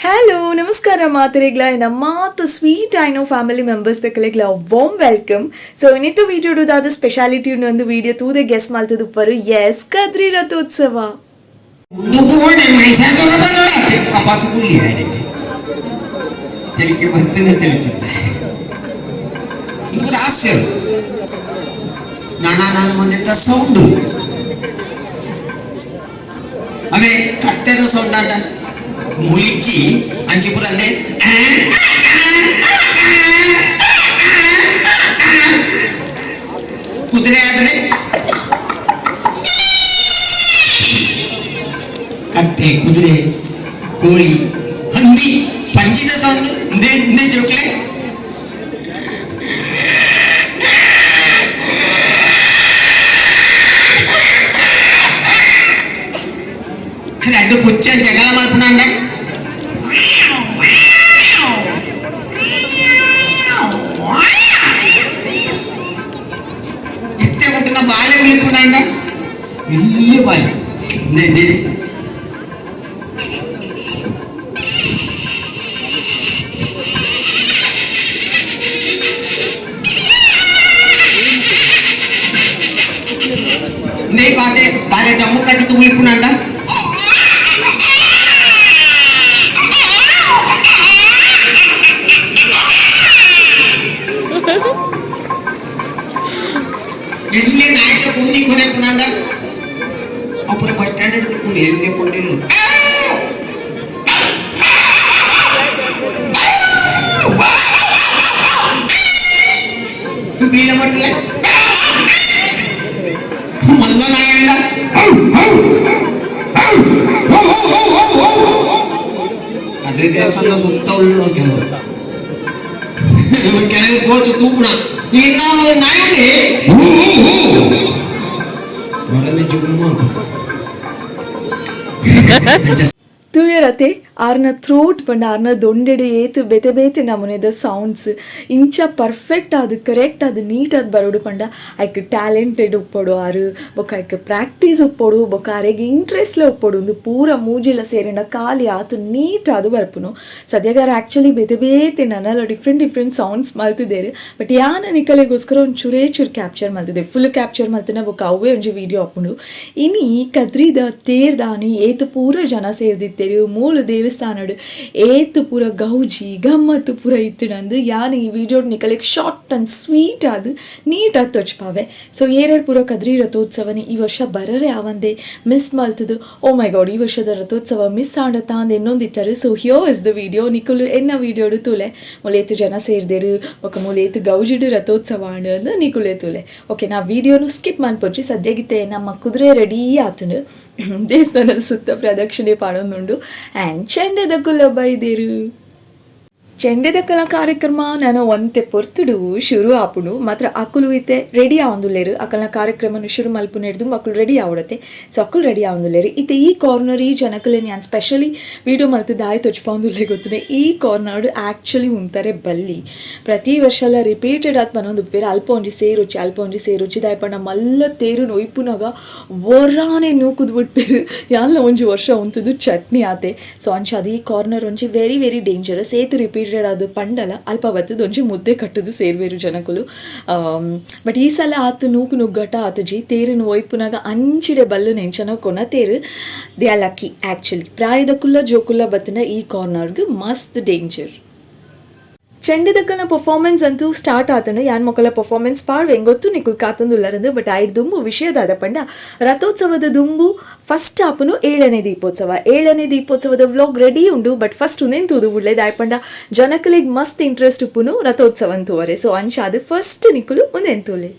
Hello ನಮಸ್ಕಾರ ಮಾತರೆಗ್ಲ ಮಾತು ಸ್ವೀಟ್ ಐನೋ ಫ್ಯಾಮಿಲಿ ಮೆಂಬರ್ಸ್ ದಕ್ಕಲೆಗ್ಲ warm welcome. So ಇನ್ನಿತ್ತು video ದಾದ ಸ್ಪೆಷಾಲಿಟಿ ಒಂದು ವಿಡಿಯೋ ತೂದೆ ಗೆಸ್ ಮಾಲ್ತದುಪ್ಪರು. ಎಸ್, ಕದ್ರಿ ರಥೋತ್ಸವ. ಕೋಣೆ ಮಹಿಷಾಸುರ ಬರೋಣತ್ತೆ ವಾಪಸ್ ಕೂಲಿ ತೆಲಿಕೆ ಬರ್ತದೆ ತಿಳಿತದೆ. ಇದು ಹಾಸ್ಯ. ನಾನಾ ನಾನು ಮುಂದೆ ಸೌಂಡು ಅವೇ ಕತ್ತೆದ ಸೌಂಡ್ ಆಟ ಮುಲಿಕ್ಕಿ ಅಂಚಿಪುರ ಅಂದೆ. ಕುದುರೆ ಆದ್ರೆ ಕತ್ತೆ, ಕುದುರೆ, ಕೋಳಿ, ಹಂದಿ, ಪಂಜಿದ ಸೌಂಡ್ ಇಂದೇ ಇಂದೇ ಜೋಕ್ಲೆ. రెండు పుచ్చ జగల మలుపునండ. ఎత్తే ఉంటున్న బాల్యం పిలుపునండ ఇల్లు బాల్యం ఇందే ఇందే. ఇందే పాతే బాల్య దమ్ము కట్టు తుగులిప్పునండ. ಎಲ್ಲಿ ನಾಯಕ ಕುಂದಿ ಕೊರೆಪುನಂಡ ಅಪುರ ಬಸ್ ಸ್ಟ್ಯಾಂಡ್ ಹಿಡಿದುಕೊಂಡು ಎಲ್ಲಿ ಕೊಂಡಿಲು. ಬೀಳ ಮಟ್ಟಲೆ ಮಲ್ಲ ನಾಯಂಡ. ಅದ್ರ ದೇವಸ್ಥಾನ ಸುತ್ತ ಉಳ್ಳು ಕೆಲವು ಕೆಲವು ಕೋತು ತೂಪುಣ ಇನ್ನು ನಾಯಂಡಿ ಹೊರನೆ ಜುಮ್ಮ. ತೂಯರತೆ ಆರ್ನ ಥ್ರೋಟ್ ಪಂಡ ಆರ್ನ ದೊಂಡೆಡು ಏತು ಬೇತೆ ಬೇತೆ ನಮೂನೆದ ಸೌಂಡ್ಸ್ ಇಂಚ ಪರ್ಫೆಕ್ಟ್ ಅದು ಕರೆಕ್ಟ್ ಅದು ನೀಟ್ ಅದು ಬರೋಡು ಪಂಡ ಐಕ್ ಟ್ಯಾಲೆಂಟೆಡ್ ಉಪ್ಪೊಡು ಆರು, ಬೊಕ ಐಕ್ ಪ್ರಾಕ್ಟೀಸ್ ಉಪ್ಪೊಡು, ಬೊಕ ಅರೆಗ್ ಇಂಟ್ರೆಸ್ಟ್ಲ ಉಪ್ಪೊಡು. ಒಂದು ಪೂರ ಮೂಜಿಲ ಸೇರಿನ ಖಾಲಿ ಆತು ನೀಟ್ ಅದು ಬರ್ಪುನು. ಸದ್ಯಗಾರ ಆ್ಯಕ್ಚುಲಿ ಬೇತೆ ಬೇತೆ ನನಲ different different sounds ಮಲ್ತಿದ್ದೇರು. But ಯಾನ ನಿಕಲೆಗೋಸ್ಕರ ಒಂದು ಚೂರೇ ಚೂರು ಕ್ಯಾಪ್ಚರ್ ಮಲ್ತಿದ್ದೆ. ಫುಲ್ ಕ್ಯಾಪ್ಚರ್ ಮಲ್ತಿನ ಬೊಕ ಅವೇ ಒಂಜಿ ವೀಡಿಯೋ ಆಪುಂಡು. ಇನಿ ಕದ್ರಿದ ತೇರ್ದಾನಿ ಏತು ಪೂರ ಜನ ಸೇರ್ದಿತ್ತೇರು, ಮೂಲು ದೇವಸ್ಥಾನಡು ಏತು ಪೂರ ಗೌಜಿ ಗಮ್ಮತ್ತು ಪೂರ ಇತ್ತಿನಂದು ಯಾನ್ ಈ ವಿಡಿಯೋ ನಿಕಲೆಗ್ short and sweet ಅದು ನೀಟ್ ಆದ್ ತೊಚ್ಪಾವೆ. ಸೊ ಏರೇರ್ ಪೂರ ಕದ್ರಿ ರಥೋತ್ಸವನಿ ಈ ವರ್ಷ ಬರರೆ ಆವಂದೆ ಮಿಸ್ ಮಲ್ತದು, ಓ ಮೈ ಗಾಡ್, ಈ ವರ್ಷದ ರಥೋತ್ಸವ ಮಿಸ್ ಆಂಡತ ಅಂದ್ ಎನ್ನೊಂದಿತ್ತಾರೆ. So here is the video. ನಿಕುಲು ಎನ್ನ ವಿಡಿಯೋಡು ತೂಲೆ, ಮೂಲು ಜನ ಸೇರ್ದೇರು, ಬೊಕ ಮೂಲು ಏತು ಗೌಜಿಡು ರಥೋತ್ಸವ ಆಂಡ್ ಅಂದ್ ನಿಕುಲೆ ತೂಲೆ. ಓಕೆ, ನಾ ವಿಡಿಯೋನು ಸ್ಕಿಪ್ ಮನ್ಪೊಚ್ಚಿ. ಸದ್ಯಗಿತ್ತೆ ನಮ್ಮ ಕುದುರೆ ರೆಡಿ ಆತುಂಡು. ದೇವಸ್ಥಾನದ ಸುತ್ತ ಪ್ರದಕ್ಷಿಣೆ ಪಾಡೊಂದುಂಡು. ಆ್ಯಂಡ್ ಚೆಂಡೆದ ಕುಲ್ಲ ಬೈದೇರು. ಚೆಂಡೆದ ಕಲಾ ಕಾರ್ಯಕ್ರಮ ನಾನು ಒಂತೆ ಪೊರ್ತುಡು ಶುರು ಆಪುಂಡು. ಮಾತ್ರ ಅಕುಲು ಇತ್ತೆ ರೆಡಿ ಆವೊಂದುಲ್ಲೆರ್. ಅಕಲ್ನ ಕಾರ್ಯಕ್ರಮನು ಶುರು ಮಲ್ಪುನೆಡ್ದು ಅಕುಲು ರೆಡಿ ಆವಡತೆ. ಸೊ ಅಕುಲು ರೆಡಿ ಆವೊಂದುಲ್ಲೆರ್. ಇತ್ತೆ ಈ ಕಾರ್ನರ್ ಈ ಜನಕುಲೆನ್ ಯಾನ್ ಸ್ಪೆಷಲಿ ವೀಡಿಯೋ ಮಲ್ತ್ ದಾಯಿ ತೊಚ್ಪಾವೊಂದುಲ್ಲೆ ಗೊತ್ತುನೆ. ಈ ಕಾರ್ನರ್ ಆ್ಯಕ್ಚುಲಿ ಉಂತಾರೆ ಬಲ್ಲಿ. ಪ್ರತಿ ವರ್ಷಲ ರಿಪೀಟೆಡ್ ಆತ್ ಪನೊಂದುಪ್ಪೆರ್, ಅಲ್ಪ ಒಂಜಿ ಸೇರೊಚ್ಚಿ, ಅಲ್ಪ ಒಂಜಿ ಸೇರೊಚ್ಚಿ. ದಾಯೆ ಪಂಡ ಮಲ್ಲ ತೇರು ಒಯ್ಪುನಗ ಒರಾನೆ ನೂಕುದು ಬಿಡ್ಪೆರ್. ಯಾನ್ಲ ಒಂಜಿ ವರ್ಷ ಉಂತುದು ಚಟ್ನಿ ಆತೆ. ಸೊ ಅಂಚ ಅದು ಈ ಕಾರ್ನರ್ ಒಂಜಿ very very dangerous. ಏತ್ ರಿಪೀಟೆಡ್ ಅದು ಪಂಡಲ ಅಲ್ಪ ಬತ್ತದ ಒಂಜಿ ಮುದ್ದೆ ಕಟ್ಟುದು ಸೇರ್ವೇರು ಜನಕುಲು. ಬಟ್ ಈ ಸಲ ಆತು ನೂಕು ನುಗ್ಗಟ ಆತುಜಿ. ತೇರುನು ಒಯ್ಪುನಾಗ ಅಂಚಿಡೆ ಬಲ್ಲು ನೆಂಚನ ಕೊನ ತೇರು. They are lucky actually. ಪ್ರಾಯದ ಕುಲ್ಲ ಜೋಕುಲ್ಲ ಬತ್ತಿನ ಈ ಕಾರ್ನರ್ಗ್ ಮಸ್ತ್ ಡೇಂಜರ್. ಚೆಂಡೆದಕ್ಕಲ್ನ ಪರ್ಫಾರ್ಮೆನ್ಸ್ ಅಂತೂ ಸ್ಟಾರ್ಟ್ ಆತಂಡು. ಯಾನ್ ಮೊಕಲ ಪರ್ಫಾರ್ಮೆನ್ಸ್ ಪಾಡ್ವೆ, ಗೊತ್ತು ನಿಕುಲ್ ಕಾತೊಂದುಲ್ಲರಂದು. ಬಟ್ ಐಡ್ ದುಂಬು ವಿಷಯದಾದ ಪಂಡ, ರಥೋತ್ಸವದ ದುಂಬು ಫಸ್ಟ್ ಆಪುನು ಏಳನೇ ದೀಪೋತ್ಸವ. ಏಳನೇ ದೀಪೋತ್ಸವದ ವ್ಲಾಗ್ ರೆಡಿ ಉಂಡು. ಬಟ್ ಫಸ್ಟ್ ಉಂದೆನ್ ತೂದು ಬುಡ್ಲೆ. ದಾಯೆ ಪಂಡ ಜನಕುಲೆಗ್ ಮಸ್ತ್ ಇಂಟ್ರೆಸ್ಟ್ ಉಪ್ಪುನು ರಥೋತ್ಸವ ತೂವರೆ. ಸೊ ಅಂಚ ಅದು ಫಸ್ಟ್ ನಿಕುಲು ಉಂದೆನ್ ತೂಲೆ.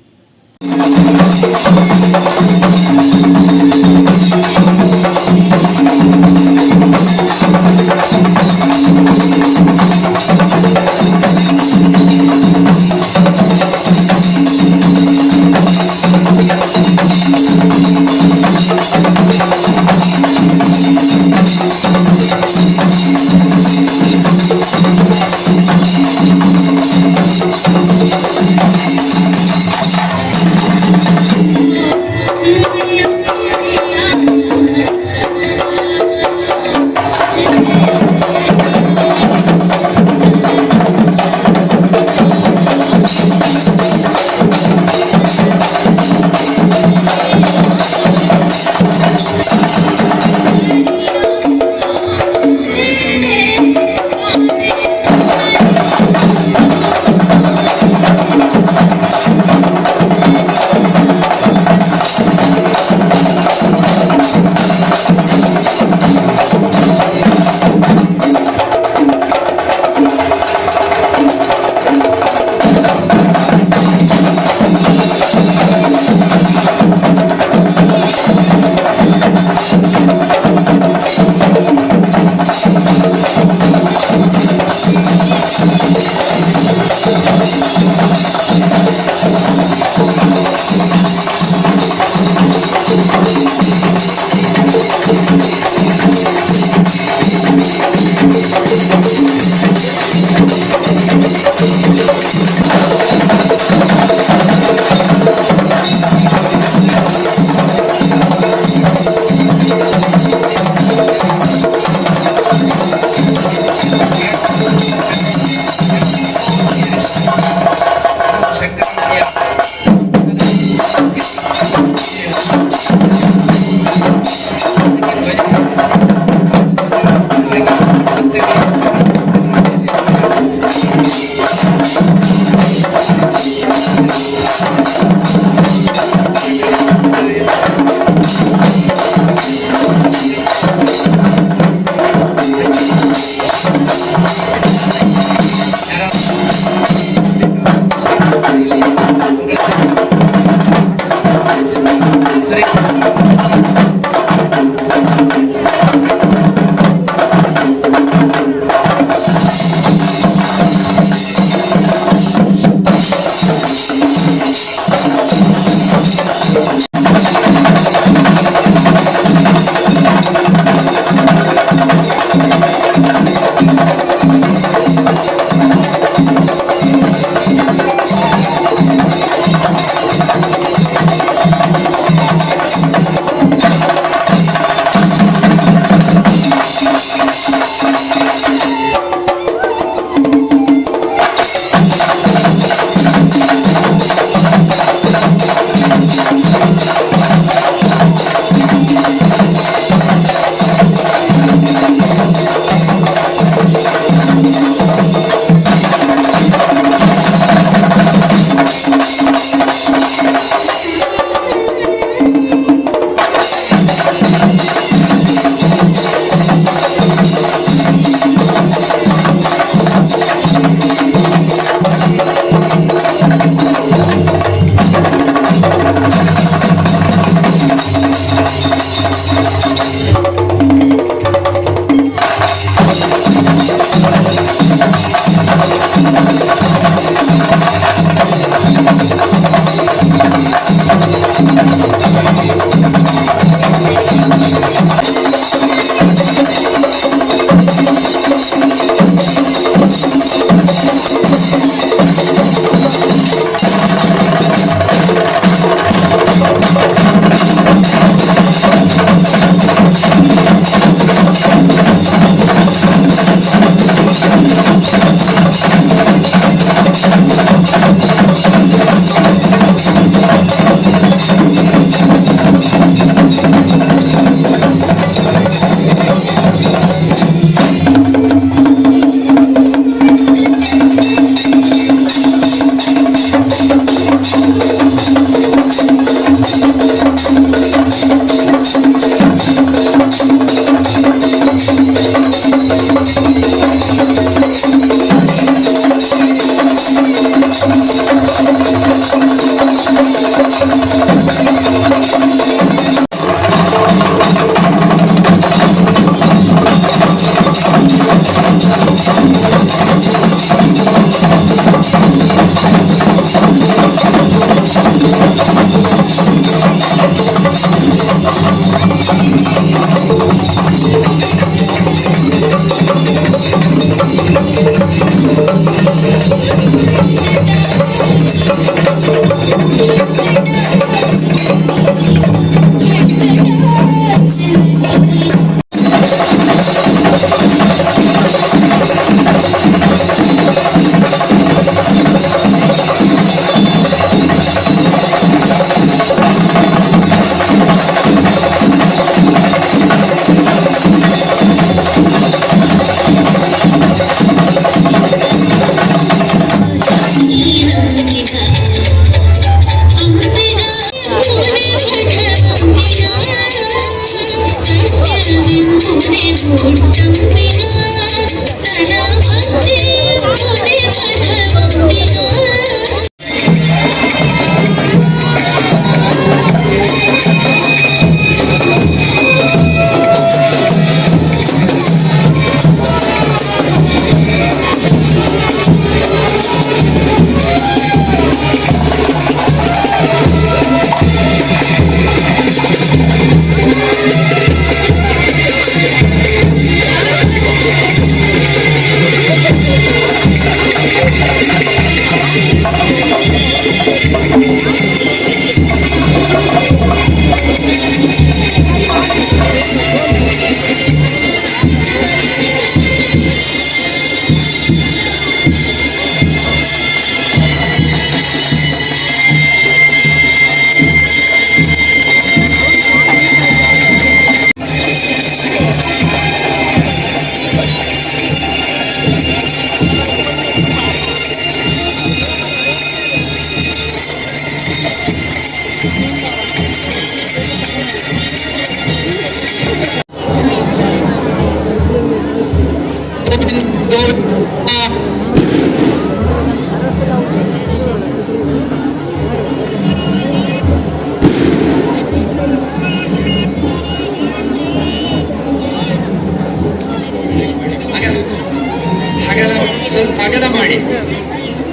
ಅಗಲ ಸ್ವಲ್ಪ ಅಗಲ ಮಾಡಿ,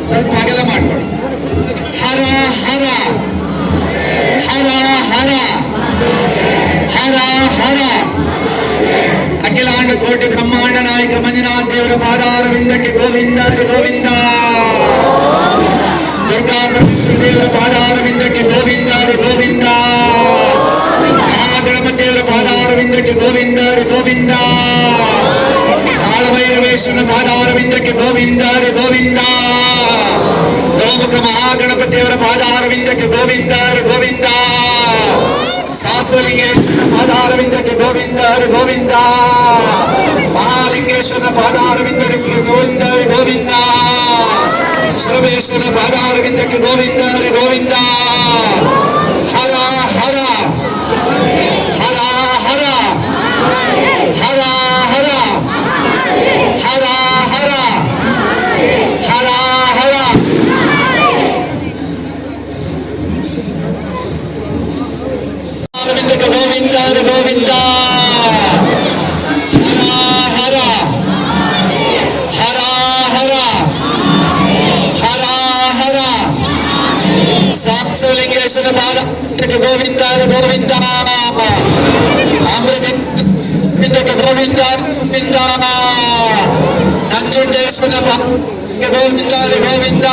ಸ್ವಲ್ಪ ಅಗಲ ಮಾಡ್ಕೊಳ್ಳಿ. ಹರ ಹರ ಹರ ಹರ ಹರ ಹರ. ಅಖಿಲಾಂಡ ಕೋಟಿ ಬ್ರಹ್ಮಾಂಡ ನಾಯಕ ಮಂಜುನಾಥ ದೇವರ ಪಾದಾರವಿಂದಕ್ಕೆ ಗೋವಿಂದ ಗೋವಿಂದ. ದುರ್ಗಾ ಪರಮೇಶ್ವರ ದೇವರ ಪಾದಾರವಿಂದಕ್ಕೆ ಗೋವಿಂದ ಗೋವಿಂದ. ಮಹಾಗಣಪತಿ ದೇವರ ಪಾದಾರವಿಂದಕ್ಕೆ ಗೋವಿಂದ ಗೋವಿಂದ. ಕಾಳಭೈರವೇಶ್ವರನ ಪಾದಾರವಿಂದಕ್ಕೆ ಗೋವಿಂದ ಗೋವಿಂದ. ಗೋಮುಖ ಮಹಾಗಣಪತಿ ದೇವರ ಪಾದಾರವಿಂದಕ್ಕೆ ಗೋವಿಂದ ಗೋವಿಂದ. ಸಹಸ್ರಲಿಂಗೇಶ್ವರನ ಪಾದಾರವಿಂದಕ್ಕೆ ಗೋವಿಂದ ಗೋವಿಂದ. ಮಹಾಲಿಂಗೇಶ್ವರನ ಪಾದಾರವಿಂದಕ್ಕೆ ಗೋವಿಂದ ಗೋವಿಂದ. ಸುರಭೇಶ್ವರನ ಪಾದಾರವಿಂದಕ್ಕೆ ಗೋವಿಂದ ಗೋವಿಂದ. ಹರ ಹರ ಹರ ಹರ ಹರ ಹರ ಹರ ಹರ ಹರ ಹರ. ಅರವಿಂದಕ್ಕೆ ಗೋವಿಂದ ಗೋವಿಂದ. ಹರ ಹರ ಹರ ಹರ ಹರ ಹರ. ಸಹಸ್ರಲಿಂಗೇಶ್ವರ ಪಾದ ಗೋವಿಂದ ಗೋವಿಂದ. ಅಮೃತ ಗೋವಿಂದ ಗೋವಿಂದ. ನಂಜುಂಡೇಶ್ವರ ಪಾದ ಗೋವಿಂದ ಗೋವಿಂದ.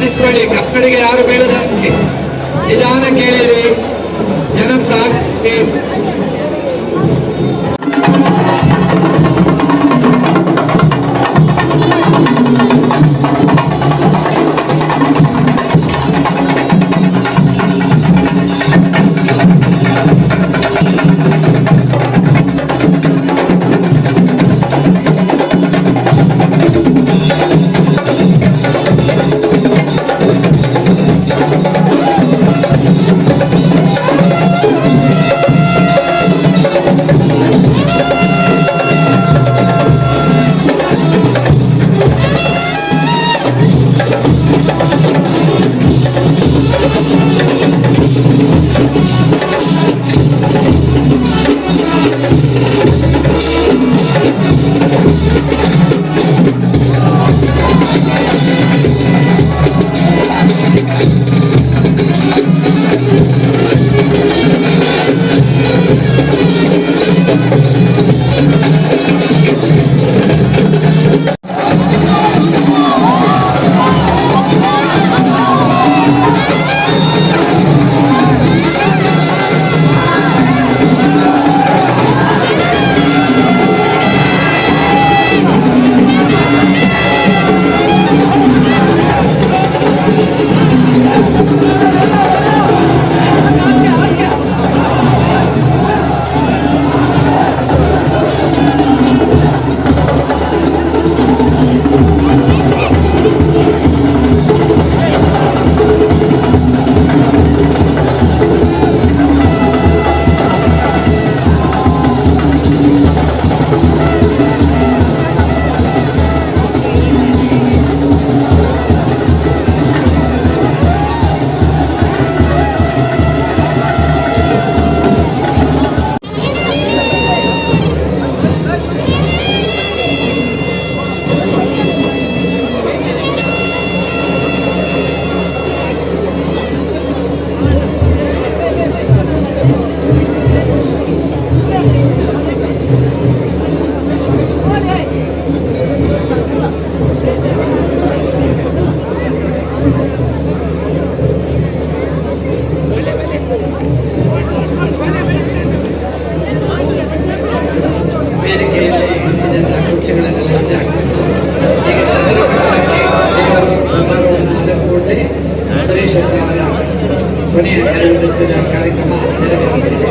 ಗಮನಿಸಿಕೊಳ್ಳಿ, ಕನ್ನಡಿಗೆ ಯಾರು ಬೀಳದಂತೆ ನಿಧಾನ ಕೇಳಿರಿ, ಜನ ಸಾಕ್ತಿ. ವೇದಿಕೆಯಲ್ಲಿ ಇದನ್ನ ಕುರ್ಚಿಗಳನ್ನೆಲ್ಲ ಹೆಚ್ಚಿ ಹಾಕಬೇಕು. ಈಗ ಜನರ ಗಮನಕ್ಕೆ ದೇವರು ಸಮಾರೋಹವನ್ನು ಆದ ಕೂಡಲೇ ಸುರೇಶ್ ಅವರ ಕೊನೆಯ ಎರಡು ನೃತ್ಯದ ಕಾರ್ಯಕ್ರಮ ನೆರವೇರಿಸಲಿದೆ.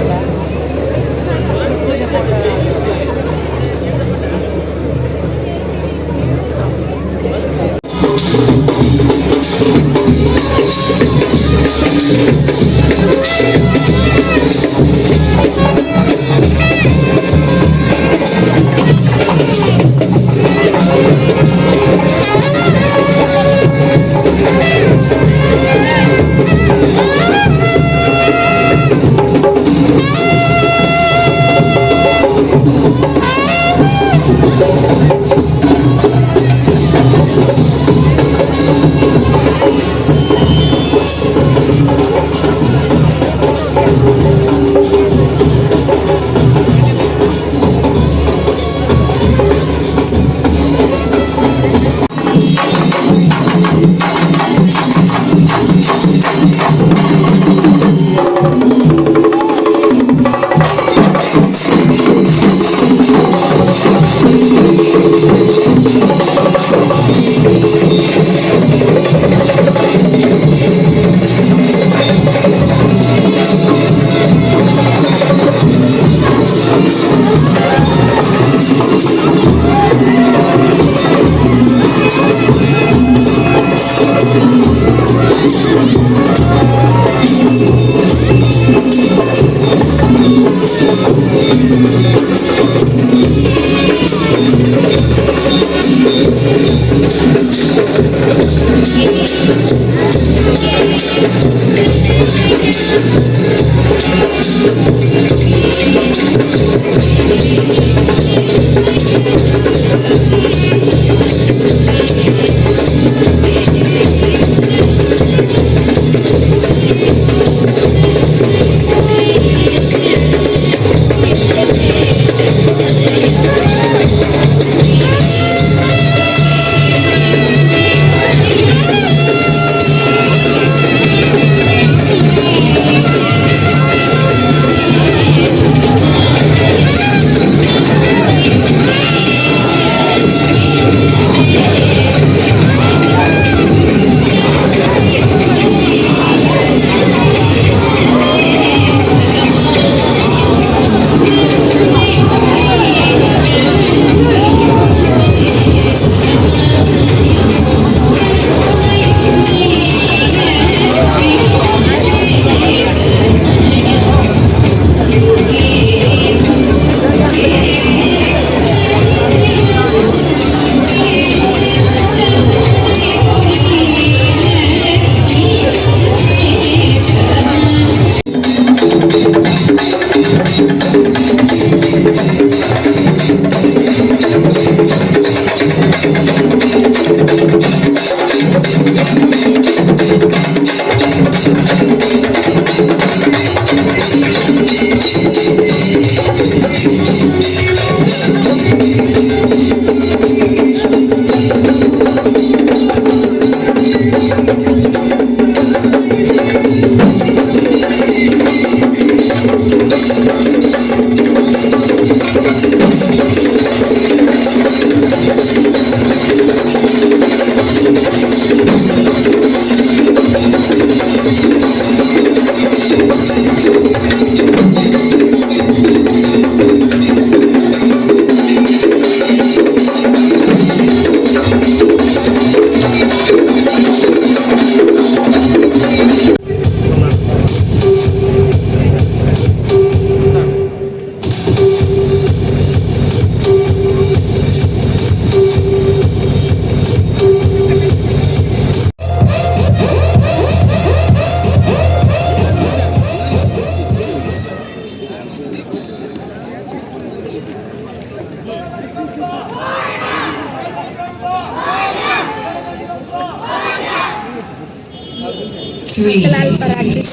Three,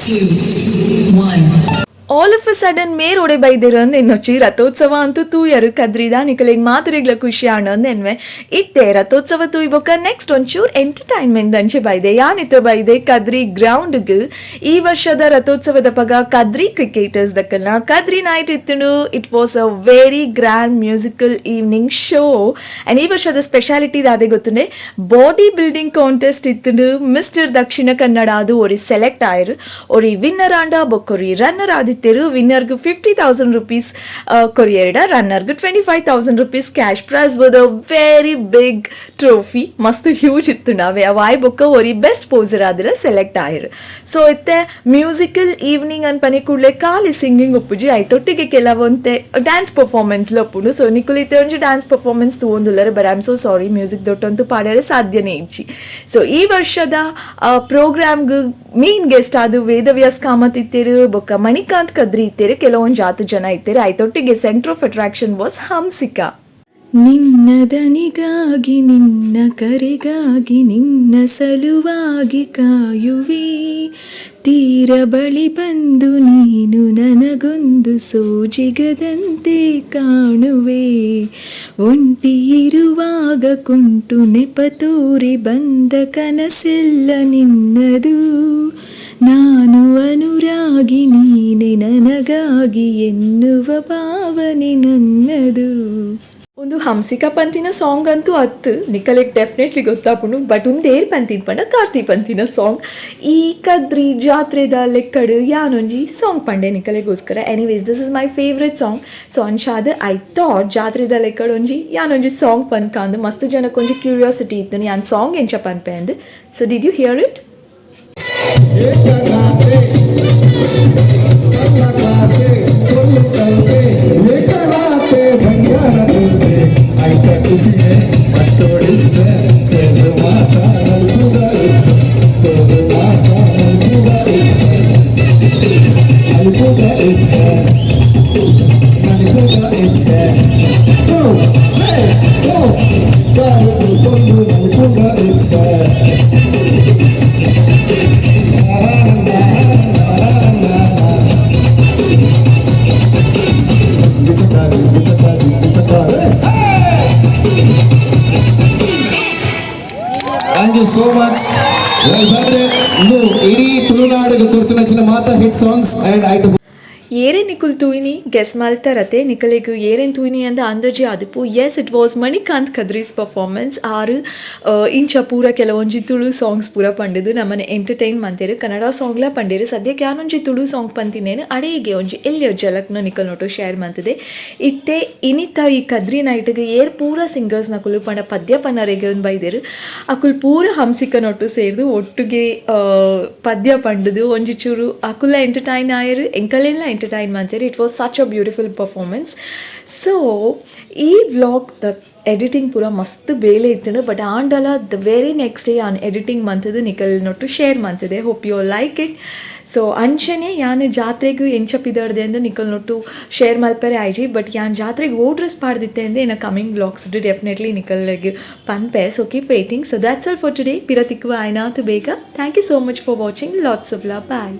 two, one. All of a sudden ಮೇರ್ ಒಡೆ ಬೈದಿರು ಅಂದ್ ಎನ್ನೊಚ್ಚಿ ರಥೋತ್ಸವ ಅಂತೂ ತೂಯರು ಕದ್ರಿದ ನಿಕಲೆಗ್ ಮಾತರಿಗ್ಲ ಖುಷಿ ಆಂಡ್ ಅಂದ್ ಎನ್ವೆ. ಇತ್ತೆ ರಥೋತ್ಸವ ತೂಯ್ಬೊಕ್ಕ ನೆಕ್ಸ್ಟ್ ಒಂಚೂರ್ ಎಂಟರ್ಟೈನ್ಮೆಂಟ್ ಅಂಚೆ ಬೈದೆ. ಯಾನಿತ್ತ ಬೈದೆ ಕದ್ರಿ ಗ್ರೌಂಡ್ಗ್. ಈ ವರ್ಷದ ರಥೋತ್ಸವದ ಪಗ ಕದ್ರಿ ಕ್ರಿಕೆಟರ್ಸ್ ದಕ್ಕಲ್ನ ಕದ್ರಿ ನೈಟ್ ಇತ್ತುಂಡು. It was a very grand musical evening show, and ಈ ವರ್ಷದ ಸ್ಪೆಷಾಲಿಟಿ ದಾದೆ ಗೊತ್ತುಂಡೆ? Body building contest ಇತ್ತುಂಡು. Mister Dakshina Kannada ಅದು ಒರಿ ಸೆಲೆಕ್ಟ್ ಆಯರು. ಒರಿ ವಿನ್ನರ್ ಆಂಡ, ಬೊಕ್ಕೊರಿ ರನ್ನರ್ ಆದಿತ್ತೆರು. ವಿನ್ನರ್ಗ್ ₹50,000 ಕೊರಿಯರ್ಡ, ರನ್ನರ್ಗ್ ₹25,000 cash prize with a very big trophy. ಮಸ್ತ್ ಹ್ಯೂಜ್ ಇತ್ತು. ನಾವೇ ಅವಾಯ್ ಬೊಕ್ಕ ಒರಿ ಬೆಸ್ಟ್ ಪೋಸರ್ ಆದಿಲ್ಲ ಸೆಲೆಕ್ಟ್ ಆಯಿರು. ಸೊ ಇತ್ತೆ ಮ್ಯೂಸಿಕಲ್ ಈವ್ನಿಂಗ್ ಅನ್ಪನೆ ಕೂಡಲೇ ಖಾಲಿ ಸಿಂಗಿಂಗ್ ಉಪ್ಪುಜಿ, ಐತೊಟ್ಟಿಗೆ ಕೆಲವೊಂತೆ ಡ್ಯಾನ್ಸ್ ಪರ್ಫಾರ್ಮೆನ್ಸ್ ಉಪ್ಪುಂಡು. ಸೊ ನಿಕುಲು ಇತ್ತೆ ಒಂಜಿ ಡ್ಯಾನ್ಸ್ ಪರ್ಫಾರ್ಮೆನ್ಸ್ ತೂವೊಂದುಲ್ಲರು, but I am so sorry, music ದೊಟ್ಟಂತೂ ಪಾಡ್ಯರೆ ಸಾಧ್ಯನೇ ಇಜ್ಜಿ. ಸೊ ಈ ವರ್ಷದ ಪ್ರೋಗ್ರಾಮ್ಗ್ ಮೇನ್ ಗೆಸ್ಟ್ ಅದು ವೇದವ್ಯಾಸ್ ಕಾಮತ್ ಇತ್ತೇರು, ಬೊಕ್ಕ ಮಣಿಕಾಂತ್ ಕದ್ರಿ ಇತ್ತೇರು, ಕೆಲವೊಂದು ಜಾತ ಜನ ಇತ್ತೇರು. ಐತೊಟ್ಟಿಗೆ centre of attraction was Hamsika. ನಿನ್ನ ದನಿಗಾಗಿ, ನಿನ್ನ ಕರೆಗಾಗಿ, ನಿನ್ನ ಸಲುವಾಗಿ ಕಾಯುವೆ. ತೀರ ಬಳಿ ಬಂದು ನೀನು ನನಗೊಂದು ಸೋಜಿಗದಂತೆ ಕಾಣುವೆ. ಒಂಟಿ ಇರುವಾಗ ಕುಂಟು ನೆಪ ತೋರಿ ಬಂದ ಕನಸೆಲ್ಲ ನಿನ್ನದು. ನಾನು ಅನುರಾಗಿ, ನೀನೆ ನನಗಾಗಿ ಎನ್ನುವ ಭಾವನೆ ನನ್ನದು. ಒಂದು ಹಂಸಿಕಾ ಪಂತಿನ ಸಾಂಗ್ ಅಂತೂ ಅತ್ತು, ನಿಕಲೆಗ್ ಡೆಫಿನೆಟ್ಲಿ ಗೊತ್ತಾಪುಂಡು. ಬಟ್ ಉಂದೇರ್ ಪಂತಿನ ಪಂಡ ಕಾರ್ತಿ ಪಂತಿನ ಸಾಂಗ್. ಈ Kadri ಜಾತ್ರೆದ ಲೆಕ್ಕಡು ಯಾನೊಂಜಿ song Pande ನಿಕಲೆಗೋಸ್ಕರ. Anyways, this is my favourite song, so ಅಂಚಾದ್ I thought ಜಾತ್ರೆದ ಲೆಕ್ಕಡು ಒಂಜಿ ಯಾನೊಂಜಿ ಸಾಂಗ್ ಪನ್ಕಾಂದು. ಮಸ್ತ್ ಜನಕ್ಕೊಂಜಿ ಕ್ಯೂರಿಯಾಸಿಟಿ ಇತ್ತು, ಯಾನ್ ಸಾಂಗ್ ಎಂಚ ಪನ್ಪೆ ಅಂದ್. So did you hear it? ಏಕನಾಥೆ ಕಲ್ಲಕಾಸೆ ಕೊಲ್ಲು ಕಲ್ಪೆ ಏಕನಾಥೆ ಬಂಗಾರ ಬುಲ್ತೆ ಐತ ಖುಷಿಯೇ ಮತ್ತೋಡಿದ್ದೆ ಸೇರು ಮಾತಾ ನಲ್ಪುಗ ಇತ್ತೆ ಸೇರು ಮಾತಾ ನಲ್ಪುಗ ಇತ್ತೆ ನಲ್ಪುಗ ಇತ್ತೆ ನಲ್ಪುಗ ಇತ್ತೆ. Two, three, four. ದಾರು ಕೊಂಡು ನಲ್ಪುಗ ಇತ್ತೆ. Thank you so much. Well ಬಂದ್ರೆ ಇಂದು ಇಡೀ ತುಳುನಾಡಿಗೆ ಕೊರ್ತಿನಂಚಿನ ಮಾತ hit songs and ಆಯ್ತು. ಏರೆ ನಿಕುಲ್ ತೂಯಿನಿ ಗೆಸ್ ಮಲ್ತರತೆ? ನಿಕಲೆಗ್ ಏರೆನ್ ತೂಯಿನಿ ಅಂದ ಅಂದಾಜಿ ಆದಿಪ್ಪು. Yes, it was Manikanth Kadri's performance. ಆರು ಇಂಚ ಪೂರ ಕೆಲವೊಂಜಿ ತುಳು ಸಾಂಗ್ಸ್ ಪೂರ ಪಂಡಿದು ನಮ್ಮನೆ ಎಂಟರ್ಟೈನ್ ಮಂತೇರು. ಕನ್ನಡ ಸಾಂಗ್ಲ ಪಂಡೇರು. ಸದ್ಯಕ್ಕೆ ಯಾನೊಂಜಿ ತುಳು ಸಾಂಗ್ ಪಂತಿನೇನು ಅಡೇಗೆ ಒಂಜಿ ಎಲ್ಯ ಜಲಕ್ನ ನಿಕಲ್ ನೋಟು ಶೇರ್ ಮಂತದೆ. ಇತ್ತೆ ಇನಿತ ಈ ಕದ್ರಿ ನೈಟ್ಗೆ ಏರ್ ಪೂರ ಸಿಂಗರ್ಸ್ ನಕುಲು ಪಂಡ ಪದ್ಯ ಪನ್ನರೆಗೆ ಒಂದು ಬೈದೇರು. ಅಕುಲ್ ಪೂರ ಹಂಸಿಕ ನೊಟ್ಟು ಸೇರ್ದು ಒಟ್ಟುಗೆ ಪದ್ಯ ಪಂಡುದು ಒಂಜಿ ಚೂರು ಅಕುಲ ಎಂಟರ್ಟೈನ್ ಆಯರು, ಎಂಕಲೆಲ್ಲ ಎಂಟರ್ಟೈನ್ ಮಂತೇರು. It was such a beautiful performance. So ಈ vlog the editing ಪೂರ ಮಸ್ತ್ ಬೇಲೆ ಇತ್ತು. ಬಟ್ ಆಂಡಲ the very next day ಯಾನ್ ಎಡಿಟಿಂಗ್ ಮಂತದ್ದು ನಿಕಲ್ nut share ಮಂತದೆ. Hope you like it. So ಅಂಚನೆ ಯಾನ್ ಜಾತ್ರೆಗ್ ಎಂಚ ಪಿದರ್ದೆ ಅಂದ್ ನಿಕಲ್ ನೊಟ್ಟು ಶೇರ್ ಮಲ್ಪೆರೆ ಆಯ್ಜಿ. ಬಟ್ ಯಾನ್ ಜಾತ್ರೆಗೆ ಓ ಡ್ರೆಸ್ ಪಾಡ್ದಿತ್ತೆ ಅಂದೆ ಎನ್ನ coming vlogs definitely ನಿಕಲ್ಗ್ ಪನ್ಪೆ. So keep waiting. So that's all for today. ಪಿರ ತಿಕ್ಕುವ ಆಯ್ನಾತು ಬೇಗ. Thank you so much for watching. Lots of love. Bye.